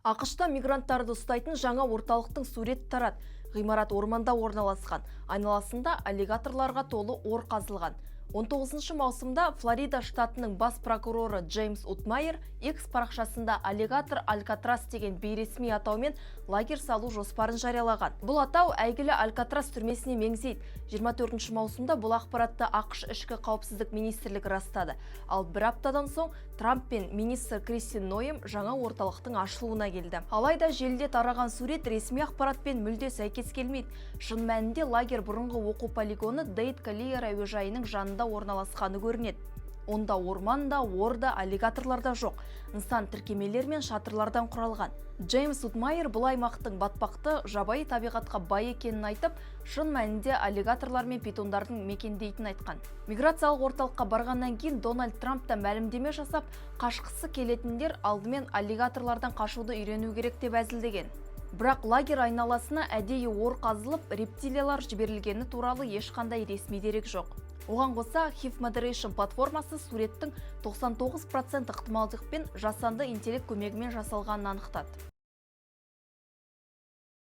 АҚШ-та мигранттарды ұстайтын жаңа орталықтың суреті тарады. Ғимарат орманда орналасқан. Айналасында аллигаторларға толы ор қазылған. 19 маусымда Флорида штатының бас прокуроры Джеймс Утмайер X парақшасында «Аллигатор Алькатрас» деген бейресми атаумен лагерь салу жоспарын жариялаған. Бұл атау әйгілі Алькатрас түрмесіне меңзейді. 24 маусымда бұл ақпаратты АҚШ ішкі қауіпсіздік министрлігі растады. Ал бір аптадан соң Трамп пен министр Кристин Ноем жаңа орталықтың ашылуына келді. Алайда желіде тараған сурет ресми ақпаратпен мүлде сәйкес келмейді. Шын мәнінде лагерь бұрынғы оқу полигоны Дейд Коллиер әуежайының жанында орналасқаны көрінеді. Онда орман да, ор да, аллигаторлар да жоқ. Нысан тіркемелер мен шатырлардан құралған. Джеймс Утмайер бұл аймақтың батпақты, жабайы табиғатқа бай екенін айтып, шын мәнінде аллигаторлар мен питондардың мекендейтінін айтқан. Миграциялық орталыққа барғаннан кейін Дональд Трамп та мәлімдеме жасап, қашқысы келетіндер алдымен аллигаторлардан қашуды үйрену керек деп әзілдеген. Бірақ лагерь айналасына әдейі ор қазылып, рептилиялар жіберілгені туралы ешқандай ресми дерек жоқ. Оған қоса, Hive Moderation платформасы суреттің 99% ықтималдықпен жасанды интеллект көмегімен жасалғанын анықтады.